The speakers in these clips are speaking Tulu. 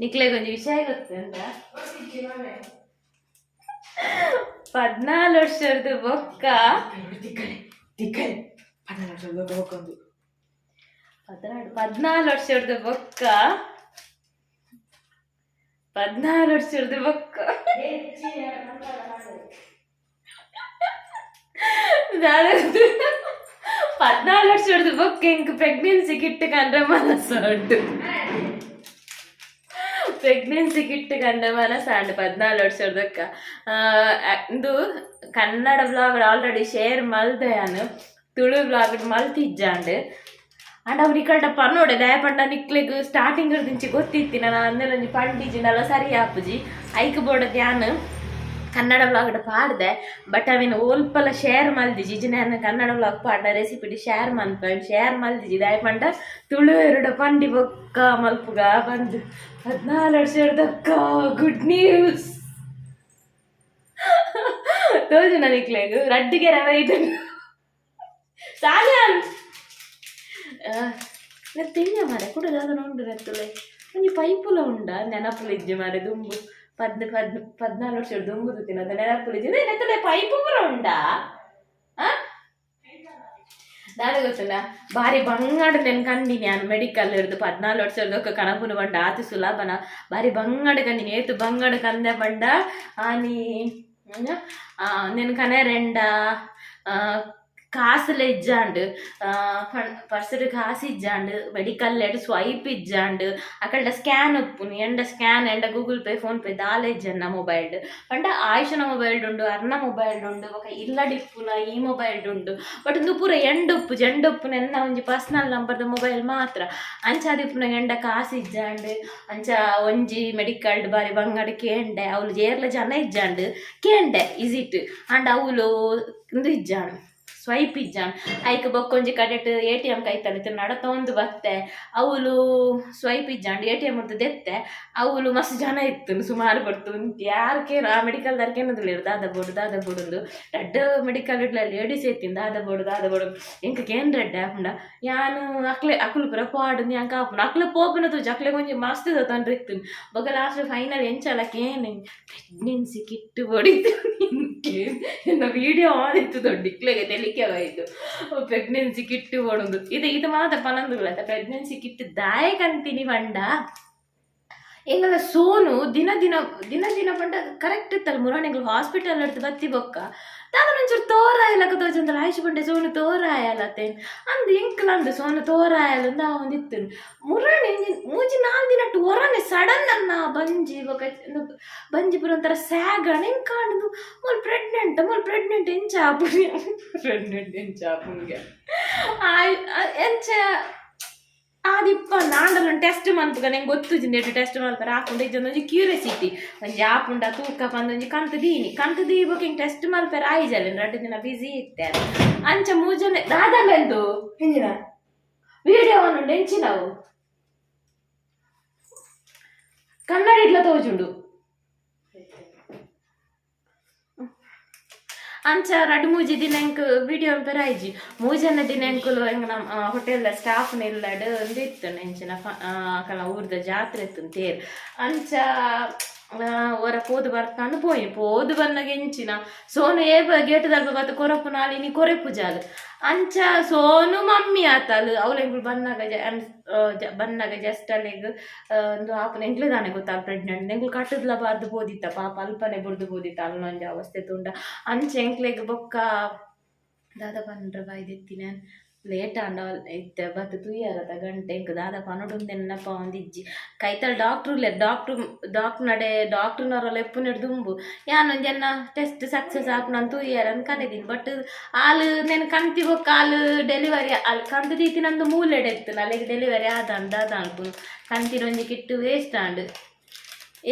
ನಿಕ್ಲೆಗೊಂಜಿ ವಿಷಯ ಗೊತ್ತುಂಡ? 14 ವರ್ಷದ ಬೊಕ್ಕ. ತಿಕ್ಕಲೆ ತಿಕ್ಕಲೆ, 14 ವರ್ಷದ ಬೊಕ್ಕೊಂದು. 12, 14 ವರ್ಷದ ಬೊಕ್ಕ, 14 ವರ್ಷದ ಬೊಕ್ಕ 14 ವರ್ಷದ ಬೊಕ್ಕ ಎಂಕ್ ಪ್ರೆಗ್ನೆನ್ಸಿ ಕಿಟ್ ಕಂಡ್ರೆ ಮನಸ್ಸು. ಪ್ರೆಗ್ನೆನ್ಸಿ ಕಿಟ್ ಕಂಡ ಮನಸ್ಸಾಂಡ್ 14 ವರ್ಷದಕ್ಕ. ಇಂದು ಕನ್ನಡ ವ್ಲಾಗ್ ಆಲ್ರೆಡಿ ಶೇರ್ ಮಲ್ದೆ ಯಾನ್, ತುಳು ವ್ಲಾಗ್ ಮಲ್ತಿಜ್ಜಾಂಡ್. ಅಂಡ ಅವು ನಿಕಲ್ಡ ಪನ್ನೋಡೆ, ದಾಯ ಪಂಡ ನಿಕ್ಲೆಗ್ ಸ್ಟಾರ್ಟಿಂಗ್ ದಿಂಚಿ ಗೊತ್ತಿತ್ತಿ ನಾನು ಅಂದೆಲೊಂಜಿ ಪಂಡಿಜಿನಲ್ಲ ಸರಿ ಆಪುಜಿ. ಐಕ್ ಬೋಡ ಯಾನ್ ಕನ್ನಡ ವ್ಲಾಗ್ ಪಾಡ್ದೆ. ಬಟ್ ಅವಿನ ಓಲ್ಪಲ ಶೇರ್ ಮಲ್ದಿಜಿ. ಇಜ್ಜಿ ನಾನು ಕನ್ನಡ ವ್ಲಾಗ್ ಪಾಡ್ದ ರೆಸಿಪಿ ಶೇರ್ ಮನ್ಪ ಶೇರ್ ಮಲ್ದಿಜಿ. ದಾಯ ಪಂಡ ತುಳು ಎರಡು ಪಂಡಿ ಬೊಕ್ಕ ಮಲ್ಪುಗ ಬಂದು. 14 ವರ್ಷದಕ್ಕ ಗುಡ್ ನ್ಯೂಸ್. ತೋಜುನ ನಿಕ್ಲೆಗ್? ರಡ್ಡಿಗೆ ರವೆ ಇದು ಸಾನ್ಯಾನ್ ತಿನ್ಯ ಮಾರೆ ಕುಡ ದಾದ ಉಂಡು ನೆತ್ತುಲೆ ಒಂಜಿ ಪೈಪುಲ ಉಂಡ. ನೆನಪುಲು ಇಜ್ಜಿ ಮಾರೆ. ದುಂಬು ಪದ್ ಪದ್ 14 ವರ್ಷ ದುಂಬು ತಿನ್ನದ ನೆನಪುಲು ಇಜ್ಜಿ. ನೆತ್ತುಲೆ ಪೈಪು ಪೂರ ಉಂಡಾ? ಆ ದಾದ ಗೊತ್ತುಂಡ? ಬಾರಿ ಬಂಗಾಡ ನೆನ್ ಕಂದಿನಿ ಯಾನ್. ಮೆಡಿಕಲ್ ಹಿಡ್ದು 14 ವರ್ಷದೊಕ್ಕ ಕನಪುನು ಪಂಡ ಆತು ಸುಲಭನ? ಬಾರಿ ಬಂಗಾಡ ಕಂದಿನಿ. ಏತು ಬಂಗಾಡ ಕಂದೆ ಪಂಡ ಆನಿ ನೆನ್ ಕನೆರೆಂಡ ಕಾಸುಲ ಇಜ್ಜಾಂಡ್, ಪರ್ಸಡ್ ಕಾಸು ಇಜ್ಜಾಂಡ್, ಮೆಡಿಕಲ್ ಎಡ್ ಸ್ವೈಪ್ ಇಜ್ಜಾಂಡ್, ಅಕಲ್ಡ ಸ್ಕ್ಯಾನ್ ಉಪ್ಪುನು. ಎಂಡ ಸ್ಕ್ಯಾನ್ ಎಂಡ ಗೂಗಲ್ ಪೇ ಫೋನ್ ಪೇ ದಾಲ ಇಜ್ಜನ್ನ ಮೊಬೈಲ್ಡ್. ಪಂಡ ಆಯುಷನ ಮೊಬೈಲ್ಡ್ ಉಂಡು, ಅರ್ನ ಮೊಬೈಲ್ಡ್ ಉಂಡು, ಬೊಕ ಇಲ್ಲಡ್ ಇಪ್ಪುನ ಈ ಮೊಬೈಲ್ಡ್ ಉಂಡು. ಬಟ್ ಉಂದು ಪೂರ ಎಂಡ ಉಪ್ಪು ಜೆಂಡ ಉಪ್ಪುನ ಎನ್ನ ಒಂಜಿ ಪರ್ಸನಲ್ ನಂಬರ್ದ ಮೊಬೈಲ್ ಮಾತ್ರ. ಅಂಚ ಆದಿಪ್ಪುನ ಎಂಡ ಕಾಸು ಇಜ್ಜಾಂಡ್. ಅಂಚ ಒಂಜಿ ಮೆಡಿಕಲ್ಡ್ ಬಾರಿ ಬಂಗಾಡ ಕೇಂಡೆ. ಅವ್ಲು ಏರ್ಲ ಜನ ಇಜ್ಜಾಂಡ್. ಕೇಂಡೆ ಇಸಿಟ್ ಅಂಡ್ ಅವ್ಲು ಇಂದು ಇಜ್ಜಾಂಡ್, ಸ್ವೈಪ್ ಇಜ್ಜಾಂಡ್. ಐಕ್ ಬೊಕ್ಕೊಂಜಿ ಕಡೆಟ್ ಎಟಿಎಂ ಕೈತಲ್ ನಡತೊಂದು ಬತ್ತೆ. ಅವ್ಲು ಸ್ವೈಪ್ ಇಜ್ಜಾಂಡ್. ಎಟಿಎಂ ದೆತ್ತೆ. ಅವ್ಲು ಮಸ್ತ್ ಜನ ಇತ್ತು, ಸುಮಾರು ಬಡ್ತು. ಯಾರು ಕೇನು ಆ ಮೆಡಿಕಲ್ ದಾರ್ ಕೇನದಿಲ್ಲ, ದಾದ ಬೋಡು ದಾದ ಬೋಡುಂದು. ರಡ್ಡ್ ಮೆಡಿಕಲ್ ಇಡ್ಲ ಲೇಡೀಸ್ ಎತ್ತಿನ, ದಾದ ಬೋಡು ದಾದ ಬೋಡು. ಎಂಕ್ ಕೇನ್ ರಡ್ಡೆ ಆಪುಂಡ ಯಾನ್ ಅಕ್ಲೆ ಅಕುಲು ಪೂರ ಪಾಡು ಯಾಂಕ್ ಆಪುಂಡು. ಅಕ್ಲೆ ಪೋಪುನ ತೂಜಿ ಅಕ್ಲೆ ಒಂಜಿ ಮಸ್ತ್ ತೊಂದ್ರೆ ಇತ್ತು. ಬೊಕ ಲಾಸ್ಟ್ ಫೈನಲ್ ಎಂಚಲ ಕೇನ್ ಪ್ರೆಗ್ನೆನ್ಸಿ ಕಿಟ್ ಬೋಡಿತ್ತು. ಎನ್ನ ವಿಡಿಯೋ ಆನ್ ಇತ್ತು ದೊಡ್ಡ ಇಕ್ಲೆಗೆ ತೆಲಿಕೆ ಆಯ್ತು. ಪ್ರೆಗ್ನೆನ್ಸಿ ಕಿಟ್ ಬೋಡುಂದು ಇದು ಇದು ಮಾತ್ರ ಪನಂದುಗಳ. ಪ್ರೆಗ್ನೆನ್ಸಿ ಕಿಟ್ ದಾಯಕ ಅಂತೀನಿ ಪಂಡ, ಎಂಗಲ ಸೋನು ದಿನ ದಿನ ದಿನ ದಿನ ಪಂಡ ಕರೆಕ್ಟ್ ಇತ್ತಲ್ಲ. ಮುರಾಣಿಗಳು ಹಾಸ್ಪಿಟಲ್ എടുത്ത് ಬತ್ತಿ ಬೊಕ್ಕ ದಾದ ಒಂಚೂರು ತೋರಾಯಲಕ ತೋಜಂತಲ್ಲ. ಆಯುಷ್ ಪಂಡೆ ಸೋನು ತೋರಾಯಲತ್ತೆ ಅಂದ್. ಎಂಕ್ಲ ಅಂದ್ ಸೋನು ತೋರಾಯಲ ಅಂದ ಒಂದಿತ್ತು. ಮುರಾಣಿ ಮೂಜಿ ನಾಲ್ ದಿನ ಒರನೆ ಸಡನ್ ಅನ್ನ ಬಂಜಿ ಬೊಕ ಬಂಜಿ ಪೂರ ಒಂಥರ ಸ್ಯಾಗಣ ಎಂಕ್ ಕಾಣುದು. ಮೋಲ್ ಪ್ರೆಗ್ನೆಂಟ್, ಮೋಲ್ ಪ್ರೆಗ್ನೆಂಟ್, ಎಂಚ ಆಪುನಿ ಪ್ರೆಗ್ನೆಂಟ್, ಎಂಚ ಆಪುನ್ಗೆ ಎಂಚ ಆದಿಪ್ಪ. ನಾಂಡಲ ಟೆಸ್ಟ್ ಮನ್ಪುಗ ನಂಗೆ ಗೊತ್ತುಜಿ ನೆಟ್ ಟೆಸ್ಟ್ ಮಲ್ಪರ ಆಪುಂಡ ಇಜ್ಜೊಂದು ಒಂಜಿ ಕ್ಯೂರಿಯಾಸಿಟಿ ಒಂಜಿ ಆಪುಂಡ ತೂಕ ಪಂದ್ ಒಂಜಿ ಕಂತು ದೀನಿ. ಕಂತು ದೀಬೊಕ ಹಿಂಗೆ ಟೆಸ್ಟ್ ಮಲ್ಪೆರ ಆಯ್ಜಲ್ಲ, 2 ದಿನ ಬಿಸಿ ಇತ್ತೆ. ಅಂಚ ಮೂಜನೆ ದಾದಂಡೆಂದು. ಎಂಜಿನ? ವಿಡಿಯೋ ಉಂಡು ಎಂಚಿನವು ಕನ್ನಡ ಇಡ್ಲ ತೋಜುಂಡು. ಅಂಚ ರಡ್ಡ್ ಮೂಜಿ ದಿನ ಎಂಕ್ ವಿಡಿಯೋ ಪೆರ ಆಯ್ಜಿ. ಮೂಜನೇ ದಿನ ಎಂಕುಲು ಎಂಕ್ ನಮ್ಮ ಹೋಟೆಲ್ ಸ್ಟಾಫ್ ಇಲ್ಲಡ್ ಒಂದು ಇತ್ತು ಎಂಚಿನ ಕಲ ಊರ್ದ ಜಾತ್ರೆ ಇತ್ತು, ತೇರ್. ಅಂಚ ಒರ ಪೋದು ಬರ್ತಾಂದು ಪೋಯಿನಿ. ಪೋದು ಬನ್ನಗ ಎಂಚಿನ ಸೋನು ಏಪ ಗೇಟ್ ದಲ್ಪ ಬತ್ತ ಕೊರಪು ನಾಲಿನಿ ಕೊರೆಪು ಜಾಲು. ಅಂಚ ಸೋನು ಮಮ್ಮಿ ಆತಲ್. ಅವ್ಲು ಎಂಕುಲು ಬನ್ನಗ ಬನ್ನಗ ಜಸ್ಟ್ ಅಲ್ಲಿಗ್ ಒಂದು ಆಪುನ ಎಂಕ್ಲೆ ದಾನೆ ಗೊತ್ತಾ ಪ್ರೆಗ್ನೆಂಟ್? ಎಂಕುಲು ಕಟ್ಟುದ್ಲ ಬಾರ್ದು ಪೋದಿತ್ತ. ಪಾಪ ಅಲ್ಪನೆ ಬುಡ್ದು ಪೋದಿತ್ತ. ಅಲ್ನೊಂಜಿ ಅವಸ್ಥೆ ತುಂಡ. ಅಂಚ ಎಂಕ್ಲೆಗ್ ಬೊಕ್ಕ ದಾದ ಪಂಡ್ರ ಬಾಯ್ದೆತ್ತಿನ ಲೇಟ್ ಆಂಡ ಇತ್ತೆ ಬತ್ತು ತೂಯರತ ಗಂಟೆ. ಎಂಕ್ ದಾದ ಪನೊಡುಂದು ನೆನಪ ಒಂದಿಜ್ಜಿ. ಕೈತಲ್ ಡಾಕ್ಟ್ರು ಉಲ್ಲೆರ್. ಡಾಕ್ಟ್ರು ಡಾಕ್ಟ್ರ್ ನಡೆ ಡಾಕ್ಟ್ರ್ನವರೆಲ್ಲ ಎಪ್ಪುನೆಡ್ ದುಂಬು ಯಾನ್ ಒಂಜಿ ಎನ್ನ ಟೆಸ್ಟ್ ಸಕ್ಸಸ್ ಆಪುನ ತೂಯರ ಅಂದ್ ಕನೆದಿನಿ. ಬಟ್ ಆಲ್ ನೆನ್ ಕಂತಿ ಬೊಕ್ಕ ಆಲ್ ಡೆಲಿವರಿ ಆಲ್ ಕಂತು ದೀತಿನಂದು ಮೂಲೆಡೆ ಇತ್ತು. ಅಲೆಗ್ ಡೆಲಿವರಿ ಆದಾಂಡ್ ದಾದ ಅನ್ಪುನು. ಕಂತಿನ ಒಂಜಿ ಕಿಟ್ಟು ವೇಸ್ಟ್ ಆಂಡ್.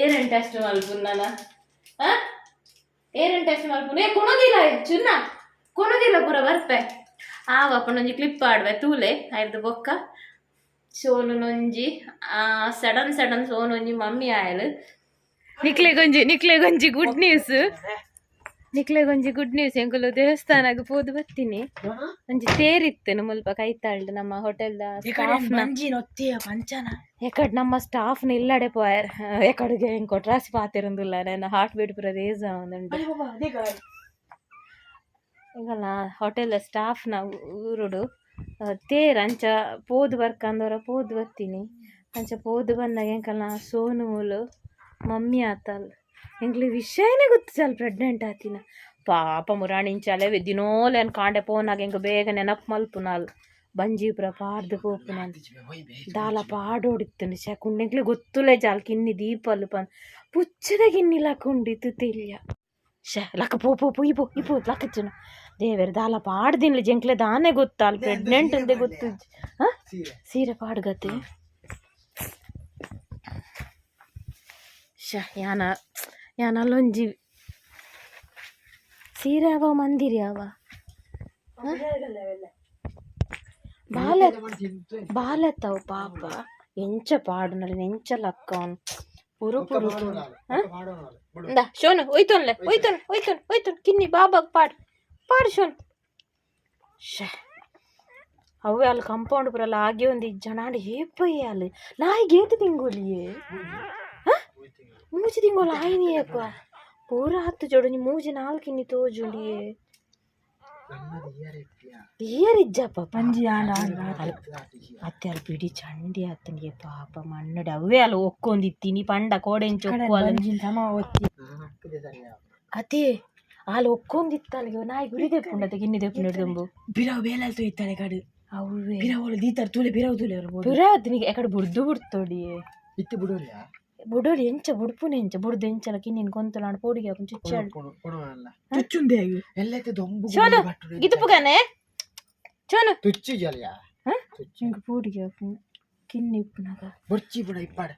ಏರೇನ್ ಟೆಸ್ಟ್ ಮಲ್ಪುನ? ಆ ಏರೇನ್ ಟೆಸ್ಟ್ ಮಲ್ಪುನು? ಏ ಕೊನೊದಿಲ್ಲ ಚುನ್ನ ಕೊನೊದಿಲ್ಲ ಪೂರ ಬರ್ಪೆ. ಆವ ಒಂಜಿ ಕ್ಲಿಪ್ ಆಡ್ವೆ ತೂಲೆ. ಐರ್ದು ಬೊಕ್ಕ ಸೋನು ಒಂಜಿ ಸಡನ್ ಸಡನ್ ಸೋನು ಒಂಜಿ ಮಮ್ಮಿ ಆಯಲ್. ನಿಕ್ಲೆಗೊಂಜಿ ನಿಕ್ಲೆಗೊಂಜಿ ಗುಡ್ ನ್ಯೂಸ್. ನಿಕ್ಲೆಗೊಂಜಿ ಗುಡ್ ನ್ಯೂಸ್. ಎಂಕುಲು ದೇವಸ್ಥಾನಗ್ ಪೋದು ಬತ್ತೀನಿ. ಒಂಜಿ ತೇರಿತ್ತು ಮುಲ್ಪ ಕೈತಾಳ್ಡ್ ನಮ್ಮ ಹೋಟೆಲ್ ದ ಸ್ಟಾಫ್ ನ. ಬಂಜಿ ನೊತ್ತಿಯ ಪಂಚನ. ಎಕಡ್ ನಮ್ಮ ಸ್ಟಾಫ್ ನ ಇಲ್ಲಡೆ ಪೋಯರ್. ಎಕಡೆಗೆ ಎಂಕ್ ಒಟ್ರಾಸಿ ಪಾತೆರೊಂದುಲ್ಲ, ನನ್ನ ಹಾರ್ಟ್ ಬೀಟ್ ಪೂರ ರೇಸ್ ಆವೊಂದುಂಡು. ಎಂಕಲ್ನ ಹೋಟೆಲ್ ಸ್ಟಾಫ್ ನ ಊರುಡು ತೇರ್. ಅಂಚ ಪೋದು ಬರ್ಕಂದೊರ ಪೋದು ಬತ್ತೀನಿ. ಅಂಚ ಪೋದು ಬನ್ನಗ ಎಂಕಲ್ನ ಸೋನು ಮೂಲು ಮಮ್ಮಿ ಆತಲ್. ಎಂಕ್ಲೆ ವಿಷಯನೇ ಗೊತ್ತಿಜಲ್ ಪ್ರೆಗ್ನೆಂಟ್ ಆತಿನ. ಪಾಪ ಮುರಾಣಿಂಚಾಲೆ ದಿನೋಲ ಏನ್ ಕಾಂಡೆ ಪೋನಾಗ ಎಂಕ್ ಬೇಗ ನೆನಪು ಮಲ್ಪುನಾಲ್. ಬಂಜಿ ಪೂರ ಪಾಡ್ದು ಪೋಪುನಾಲ್. ದಾಲ ಪಾಡೋಡಿತ್ತುಂಡು ಶಕುಂಡು. ಎಂಕ್ಲೆ ಗೊತ್ತುಲೆ ಜಾಲ್ ಕಿನ್ನಿ ದೀಪಲ್ ಪನ್. ಪುಚ್ಚದ ಗಿನ್ನಿ ಲಕುಂಡಿತ್ತು ತೆಲ್ಯ. ಶ ಲಕ್ಕ ಪೋ ಪೋ ಪೋ ಇಪೋ ಇಪೋ ಲಕ್ಕಚ್ಚುನ. ದೇವೆರ್ ದಾಲ ಪಾಡ್ದಿನ್ಲೆ. ಜಂಕ್ಲೆ ದಾನೆ ಗೊತ್ತಾಲ್ ಪ್ರೆಗ್ನೆಂಟ್ ಅಂದೆ ಗೊತ್ತು. ಹಾ, ಸೀರೆ ಪಾಡ್ಗತೆ. ಶ ಯಾನ ಯಾನ ಅಲ್ಲೊಂಜಿ ಸೀರೆ ಅವ ಮಂದಿರಿ ಅವ ಬಾಲ ಬಾಲತ್ತವು. ಪಾಪ ಎಂಚ ಪಾಡುನಲ್ಲ, ಎಂಚ ಲಕ್ಕವನ್ ಪುರು ಪುರು. ಇಂದ ಶೋನು, ಒಯ್ತೊನ್ಲೆ, ಒಯ್ತೊನ್ ಒಯ್ತೊನ್ ಒಯ್ತೊನ್. ಕಿನ್ನಿ ಬಾಬಾಗ್ ಪಾಡ್ ಪಾಡು ಶೋನು. ಶ ಅವೇ ಅಲ್ಲಿ ಕಾಂಪೌಂಡ್ ಪೂರಲ್ಲ ಆಗಿ ಒಂದು ಜನ ಏಪಯ್ಯ. ಅಲ್ಲಿ ನಾಯಿಗೆ ಏತು ತಿಂಗೊಳಿಯೇ? ಮೂಜಿ ತಿಂಗೊಳು ಆಯ್ನಿ ಏಪ ಪೂರ ಹತ್ತು ಜೋಡು. ಮೂಜಿ ನಾಲ್ಕು ಕಿನ್ನಿ ತೋಜುಂಡಿಯೇ. ಇಯರ್ ಇಜ್ಜಪ್ಪ. ಪಂಜಿ ಆಂಡ ಆಂಡ. ಅತ್ತೆ, ಅಲ್ಲಿ ಬಿಡಿ ಚಂಡಿ ಆತನಿಗೆ. ಪಾಪ ಮಣ್ಣಡೆ ಅವೇ ಅಲ್ಲಿ ಒಕ್ಕೊಂದಿತ್ತೀನಿ ಪಂಡ ಕೋಡೆಂಚು ಒಕ್ಕುವಲ್ಲ. ಬಂಜಿನ ಸಮ ಒತ್ತಿ. ಅದೇ ಅಲ್ಲಿ ಒಕ್ಕೊಂದಿತ್ತ. ಅಲ್ಲಿಗೆ ನಾಯಿ ಗುರಿ ದೆಪ್ಪುಂಡತೆ, ಗಿನ್ನಿ ದೆಪ್ಪುಂಡು ದುಂಬು. ಬಿರವು ಬೇಲಲ್ ತೊಯ್ತಾಳೆ ಕಡು. ಅವೇ. ಬಿರವು ದೀತಾರ ತೂಲೆ, ಬಿರವು ತೂಲೆ ಅವ್ರು. ಪುರ ಆತನಿಗೆ ಎಕಡೆ ಬುಡ್ದು ಬಿಡ್ತೋಡಿಯೇ. ಇತ್ತೆ ಬಿಡೋರಿಯಾ? ಬುಡೋಡಿ ಎಂಚ ಬುಡ್ಪುನ, ಎಂಚ ಬುಡ್ದು ಎಂಚಲ ಕಿನ್ನಿನ ಕೊಂತಲಾಂಡ ಪೋಡಿಗೆ ಹಾಕೊಂಡು ಚುಚ್ಚಾಡು. ಕೊಡುವಲ್ಲ. ಚುಚ್ಚುಂದೆ ಆಗಿ. ಎಲ್ಲೈತೆ ದೊಂಬು. ಶೋನು ಗಿದುಪುಗಾನೆ ಚೋನು. ತುಚ್ಚಿ ಜಲಿಯ. ಹ? ತುಚ್ಚಿ. ಇಂಕ ಪೋಡಿಗೆ ಹಾಕೊಂಡು ಕಿನ್ನಿ ಇಪ್ಪುನಾಗ. ಬೊರ್ಚಿ ಬಿಡ ಇಪ್ಪಾಡ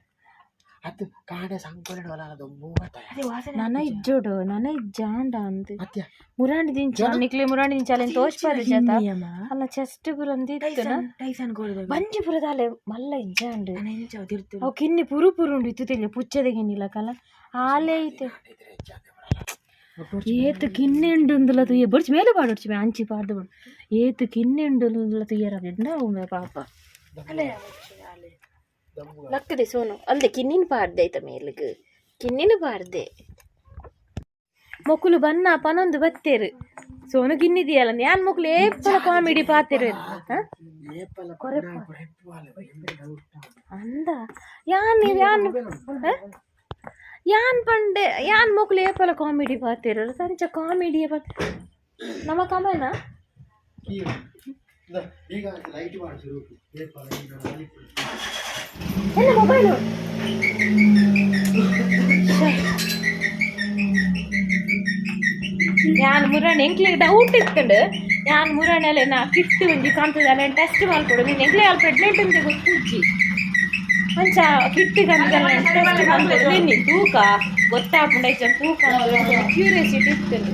ಅದು ಕಾಡೆ ಸಂಕೊಲೆ ಒಲ ದೊಂಬು ಬರ್ತಾಯ. ಅದೇ ವಾಸನೆ. ನನ ಇಜ್ಜೋಡು, ನನ ಇಜ್ಜಾಂಡ ಅಂದ್. ಮತ್ತೆ. ಮುರಾಂಡಿ ದಿಂಚ ನಿಕ್ಲೆ, ಮುರಾಂಡಿ ದಿಂಚಾಲೆ ತೋಚ್ಪಾದ ಜಾತ. ಅಲ್ಲ, ಚೆಸ್ಟ್ ಪುರಂದಿ ಇತ್ತುನ. ಟೈಸನ್ ಕೋಡಿದ. ಬಂಜಿ ಪುರದಾಲೆ ಮಲ್ಲ ಇಜ್ಜಾಂಡ್. ಎಂಚ ತಿರ್ತು. ಅವು ಕಿನ್ನಿ ಪುರು ಪುರು ಉಂಡು ಇತ್ತು ತೆಲಿಯ ಪುಚ್ಚದ ಗಿನ್ನಿಲ ಕಲ ಆಲೆ ಐತೆ. ಏತ್ ಕಿನ್ನಿ ಉಂಡುಂದುಲ ತುಯ್ಯ. ಬೊಡ್ಚಿ ಮೇಲೆ ಪಾಡೊಡ್ಚಿ ಅಂಚಿ ಪಾಡ್ದು ಬಿಡು. ಏತ್ ಕಿನ್ನಿ ಉಂಡುಂದುಲ ತುಯ್ಯರ ಉಮ್ಮೆ ಪಾಪ. ಲಕ್ಕದೆ ಸೋನು ಅಲ್ದೆ ಕಿನ್ನಿನ ಪಾಡ್ದೆ ಐತ ಮೇಲುಗ್ ಕಿನ್ನಿನ ಪಾಡ್ದೆ. ಮೊಕುಲು ಬನ್ನ ಪನೊಂದು ಬತ್ತೇರು. ಸೋನು ಗಿನ್ನಿದಿಯಲ್ಲ ಯಾನ್ ಮೊಕುಲು ಏಪಲ ಕಾಮಿಡಿ ಪಾತೆರು. ಏಪಲ. ಅಂದ ಯಾನ್ ಯಾನ್ ಹ? ಯಾನ್ ಪಂಡೆ ಯಾನ್ ಮೊಕುಲು ಏಪಲ ಕಾಮಿಡಿ ಪಾತೆರು ಸಂಚ ಕಾಮಿಡಿ. ನಮ್ಮ ಕಮನ. ಈಗ ಲೈಟ್ ಮಾಡಿ ಶುರು ಏಪಲ. ಎಲ್ಲ ಮೊಬೈಲು. ಯಾನ್ ಮುರಾಣಿ ಎಂಕ್ಲೆಗ್ ಡೌಟ್ ಇತ್ತುಂಡು. ಯಾನ್ ಮುರಾಣಿ ಅಲ್ಲ ನಾ ಕಿಟ್ಟು ಒಂಜಿ ಕಾಣ್ತದೆ ಅಲ್ಲ, ಟೆಸ್ಟ್ ಮಲ್ಕೊಡು ನೀನು. ಎಂಕ್ಲೆ ಅಲ್ಲಿ ಪ್ರೆಗ್ನೆಂಟ್ ಅಂತ ಗೊತ್ತುಜ್ಜಿ. ಅಂಚ ಕಿಟ್ಟು ಕಂತಲ್ಲ ಟೆಸ್ಟ್ ಮಲ್ಕೊಡು ನಿನ್ನಿ. ತೂಕ ಗೊತ್ತಾಪುಂಡ ಐಚ ತೂಕ. ಕ್ಯೂರಿಯಾಸಿಟಿ ಇತ್ತುಂಡು.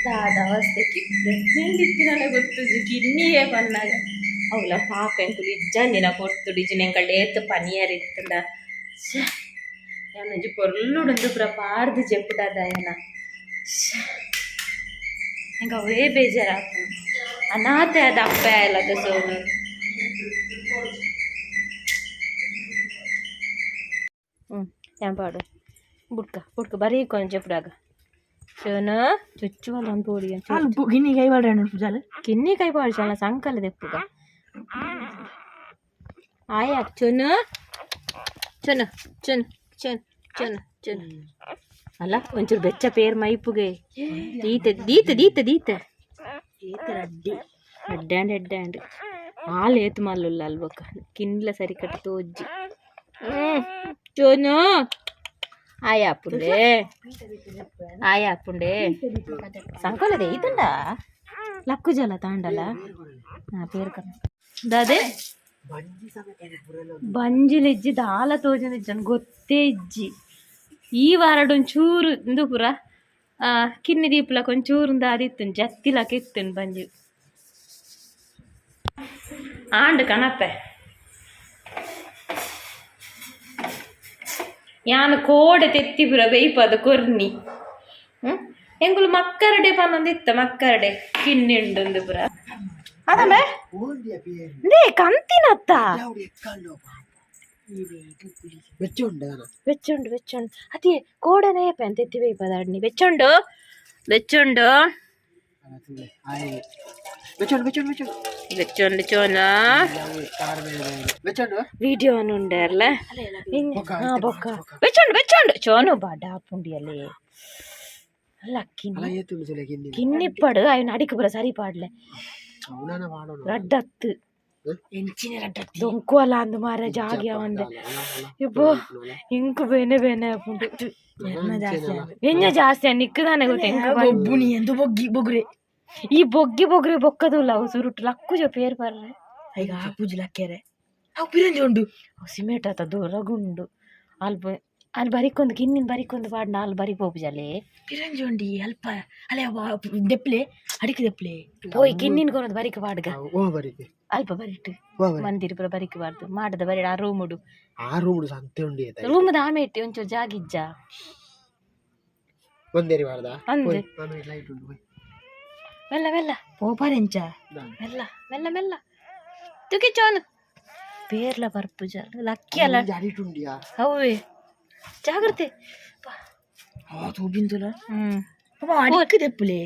ದಾದ ಅವಸ್ಥೆ. ಪ್ರೆಗ್ನೆಂಟ್ ಇತ್ತಿನಲ್ಲ ಗೊತ್ತುಜ್ಜಿ ಕಿನ್ನಿಯೇ ಪನ್ನಾಗ. ಅವಲ ಪಾಪ ಎಂಕುಲು ಇಜ್ಜಂದಿನ ಪೊರ್ತುಡು ಇಜ್ಜಿನ ಎಂಕಲ್ಡ ಏತ್ ಪನಿಯರ್ ಇತ್ತುಂಡ. ಶ್ಯೆ, ಯಾನೊಂಜಿ ಪೊರ್ಲುಡುಂದು ಪೂರ ಪಾಡ್ದು ಜೆಪ್ಪುಡಾದಯನ. ಎಂಕ್ ಅವೇ ಬೇಜಾರಾಪುಂಡು. ಅನಾಥೆ ಆದ ಅಪ್ಪೆ ಆಯಲದ ಸೋನು. ಹ್ಞೂ ಯಾನ್ ಪಾಡು ಬುಡ್ಕ ಬುಡ್ಕ ಬರೀ ಕೊಂಚ ಜೆಪ್ಪುಡಾಗ ಸೋನು ಚುಚ್ಚುವಲ್ಲ ಒಂದು ಪೋಡಿ. ಅಲ್ಲಿ ಗಿನ್ನಿ ಕೈ ಬಾಡ್ರೆ ಪೂಜಾಲ. ಕಿನ್ನಿ ಕೈ ಪಾಡು ಚಲ ಸಂಕಲ ದೆಪ್ಪುಗ ಆಯಾ. ಚುನು ಚುನು ಚುನ್ ಚುನ್ ಚುನ್ ಚುನ್. ಅಲ್ಲ, ಒಂಚೂರು ಬೆಚ್ಚ ಪೇರ್ ಮೈಪುಗೆ ದೀತೆ ದೀತೆ ದೀತೆ ದೀತೆ. ಅಡ್ಡಿ. ಎಡ್ಡ್ಯಾಂಡ್ ಎಡ್ಡ್ಯಾಂಡ್ ಆಲ್ ಏತ್ ಮಲ್ಲುಲ್ಲ ಅಲ್ಬೊಕ್ಕ ಕಿನ್ಲ ಸರಿ ಕಟ್ಟು ತೋಜ್ಜಿ. ಚೋನು ಆಯಾಪುಂಡೆ ಆಯಾಪುಂಡೆ ಸಂಕೊಲದೆ ಐತಂಡ ಲಕ್ಕು ಜಲ ತಾಂಡಲ. ಹಾ, ಪೇರ್ ಕನ್ನ ದಾದೆ ಬಂಜಿಲಿಜ್ಜಿ ದಾಲ ತೋಜೊಂದಿಜ್ಜನ್ ಗೊತ್ತೇ ಇಜ್ಜಿ. ಈ ವಾರಡ್ ಒಂಚೂರು ಇಂದು ಪೂರ ಕಿನ್ನಿ ದೀಪಲಕ ಒಂಚೂರು ದಾದಿತ್ತುಂಡು ಜತ್ತಿಲಕ ಇತ್ತುಂಡು ಬಂಜಿ. ಆಂಡ್ ಕನಪೆ. ಯಾನ್ ಕೋಡೆ ತೆತ್ತಿ ಪುರ ಬೇಯ್ಪದ ಕೊರ್ನಿ. ಎಂಕುಲು ಮಕ್ಕರಡೆ ಪನ್ನೊಂದಿತ್ತ ಮಕ್ಕರಡೆ ಕಿನ್ನಿ ಉಂಡು ಪುರ ಅದಮೆ. ಓಂಡಿಯ ಪೇರು. ನೇ ಕಂತಿನತ್ತ. ಯಾವ್ದು ಎಕ್ಕಲ್ಲೋ ಬೆಚ್ಚ ಉಂಡು. ಬೆಚ್ಚುಂಡು ಬೆಚ್ಚುಂಡು ಅತಿ ಕೋಡನೆ ಪೆನ್ ತೆತ್ತಿ ಬೇಯ್ಪದ ಅಡ್ನಿ ಬೆಚ್ಚುಂಡು ಬೆಚ್ಚುಂಡು. ಬೆಚ್ಚುಂಡು ಬೆಚ್ಚುಂಡು ಬೆಚ್ಚುಂಡು. ಬೆಚ್ಚುಂಡು ಚೋನ. ಬೆಚ್ಚುಂಡು. ವಿಡಿಯೋ ಉಂಡರ್ಲ. ಬೊಕ್ಕ. ಹಾ ಬೊಕ್ಕ ಬೆಚ್ಚುಂಡು ಬೆಚ್ಚುಂಡು ಚೋನು ಬಾಡ ಪುಂಡಿಯಲ್ಲಿ ಅಲ್ಲ. ಅಲ್ಲ. ಕಿನ್ನಿ. ಏತುಂಡು ಸುಲೆ ಕಿನ್ನಿ? ಕಿನ್ನಿಪ್ಪಡು ಅಯ್ಯನ ಅಡಿಕೆ ಪೂರ ಸರಿ ಪಾಡ್ಲೆ. ಅವನನ ಮಾಡೋಣ. ರಡ್ಡತ್ತು. ಎಂಚಿನ ರಡ್ಡ. ದೊಂಕು ಅಲ್ಲ ಅಂದು ಮಾರ ಜಾಗಿ ಅವಂದೆ ಇಬ್ಬೋ ಇಂಕು ಬೇನೆ ಬೇನೆ ಆಪುಂಡು. ಎಂಜ ಜಾಸ್ತಿ ನಿಕ್ಕದಾನೆ ಗೊತ್ತ ಎಂಕು. ಗೊಬ್ಬುನಿ ಎಂದು ಬೊಗ್ಗಿ ಬೊಗ್ರೆ. ಈ ಬೊಗ್ಗಿ ಬೊಗ್ರಿ ಬೊಕ್ಕದುಲ್ಲ ಅವು ಸುರುಟು ಲಕ್ಕುಜ ಪೇರ್ ಬರ್ರೆ. ಈಗ ಆ ಪೂಜೆ ಲಕ್ಕೆರೆ ಅವು ಪಿರಂಜಿ ಉಂಡು. ಅವು ಸಿಮೆಂಟ್ ಆತ ದೂರಗುಂಡು ಅಲ್ಪ ಅಲ್ಲಿ ಬರಿಕೊಂದು ಕಿನ್ನಿನ ಬರಿಕೊಂದು ಪಾಡ್ನ ಅಲ್ಲಿ ಬರಿ ಪೋಪುಜಲೆ. ಪಿರಂಜಿ ಉಂಡಿ ಅಲ್ಪ ಅಲೆ ದೆಪ್ಲೆ ಅಡಿಕೆ ದೆಪ್ಲೆ. ಪೋಯ್ ಕಿನ್ನಿನ ಕೊನೊಂದು ಬರಿಕ ಪಾಡ್ಗ. ಓ ಬರಿಗೆ. ಅಲ್ಪ ಬರಿಟ್ಟು. ಓ ಬರಿ. ಮಂದಿರ ಪೂರ ಬರಿಕ ಬಾರ್ದು ಮಾಡದ ಬರಿ ಆ ರೂಮುಡು. ಆ ರೂಮ್ ಸಂತೆ ಉಂಡು ಏತ. ರೂಮದ ಆಮೆ ಇಟ್ಟು ಒಂಚೂರು ಜಾಗಿಜ್ಜ. ಒಂದೇರಿ ಬಾರ್ದ. ಅಂದೆ. ಆಮೇಲೆ ಲೈಟ್ ಉಂಡು ಹೋಯ್. ಮೆಲ್ಲ ಮೆಲ್ಲ. ಪೋಪಾರೆಂಚ. ಮೆಲ್ಲ ಮೆಲ್ಲ ಮೆಲ್ಲ ತುಕಿ ಚೋನು ಪೇರ್ಲ ಬರ್ಪುಜ ಲಕ್ಕಿ ಅಲ್ಲ. ಅಡಿಟ್ ಉಂಡಿಯಾ. ಅವೇ ಜಾಗ್ರತೆ. ಆ ತೂಬಿಂದುಲ. ಹ್ಮ್. ಅಮ್ಮ ಅಡಿಕೆ ದೆಪ್ಲೆ.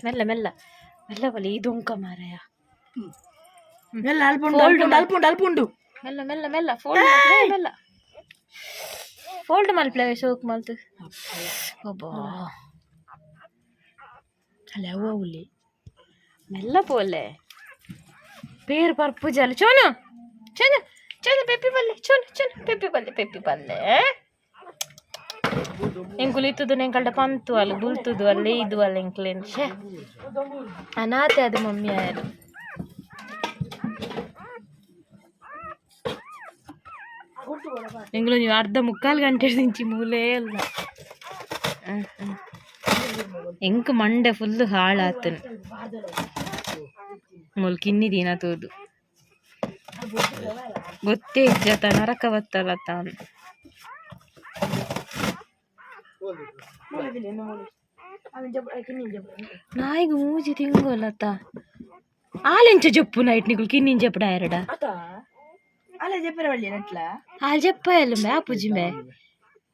ಮೆಲ್ಲ ಮೆಲ್ಲ ಮೆಲ್ಲ ಬಲಿ ಇದೊಂಕ ಮಾರಾಯ. ಮೆಲ್ಲ ಅಲ್ಪ ಉಂಡು ಅಲ್ಪ ಉಂಡು ಅಲ್ಪ ಉಂಡು ಅಲ್ಪ ಉಂಡು. ಮೆಲ್ಲ ಮೆಲ್ಲ ಮೆಲ್ಲ ಫೋಲ್ಡ್ ಮಲ್ಪ್ಲೆ ಮೆಲ್ಲ ಫೋಲ್ಡ್ ಮಲ್ಪ್ಲೆ ಶೋಕ್ ಮಲ್ತು ಅಬ್ಬಾ. ಅಲ್ಲ ಅವು ಅವಲಿ. ಮೆಲ್ಲ ಪೋಲೆ ಪೇರ್ ಪರ್ಪುಜಲ್ ಚೋನು ಚೋನು ಚೋನು ಪೆಪ್ಪಿ ಪಲ್ಲೆ ಚೋನು ಚೋನು ಪೆಪ್ಪಿ ಪಲ್ಲೆ ಪೆಪ್ಪಿ ಪಲ್ಲೆ ಎಂಕುಲು ಇತ್ತದು ಎಂಕಲ್ಡ ಪಂತು ಅಲ್ಲಿ ಬುಲ್ತುದು ಅಲ್ಲಿ ಇದು ಅಲ್ಲಿ ಎಂಕ್ಲೇನ್ ಶೇ ಅನಾಥೆ ಅದು ಮಮ್ಮಿ ಆಯರು. ಎಂಕುಲು ನೀವು ಅರ್ಧ ಮುಕ್ಕಾಲು ಗಂಟೆ నుంచి ಮೂಲೇ ಅಲ್ಲ ಎಂಕ್ ಮಂಡೆ ಫುಲ್ ಹಾಳಾತನು ಮೂಲು ಕಿನ್ನಿ ದಿನ ತೂದು ಗೊತ್ತೇ ಇಜ್ಜತ ನರಕ ಬತ್ತಲ್ಲ ತಾನು. ನಾಯಿಗೆ ಮೂಜಿ ತಿಂಗೊಲತ್ತ ಆಲೆಂಚ ಜಪ್ಪು ನೈಟ್ ನಿಗುಲು ಕಿನ್ನಿನ್ ಜಪ್ಪಡ ಎರಡ. ಅಲ್ಲ ಜಪ್ಪರ ಬಳ್ಳಿ ನಟ್ಲ. ಆಲ್ ಜಪ್ಪ ಎಲ್ಲ ಮೇ ಆಪುಜಿ ಮೇ.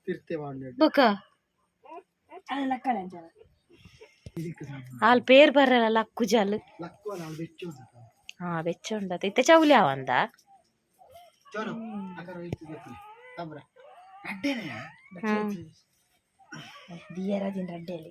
ತಿರ್ತೆ ಬಾಂಡ್. ಬೊಕ. ಅಲ್ಲ ಲಕ್ಕಳ ಅಂಚ. ಆಲ್ ಪೇರ್ ಬರಲ್ಲ ಲಕ್ಕುಜಲ್. ಲಕ್ಕು ಅಲ್ಲ ಬೆಚ್ಚ ಉಂಡು. ಹಾ ಬೆಚ್ಚ ಉಂಡತ ಇತ್ತೆ ಚೌಲಿ ಅವಂದ. ಚೋನು ಅಕರ ಇತ್ತು ದೆಪ್ಲೆ ತಮ್ರ ಅಡ್ಡೇನೆ. ದಿಯರ ದಿನ ರಡ್ಡೆಯಲ್ಲಿ.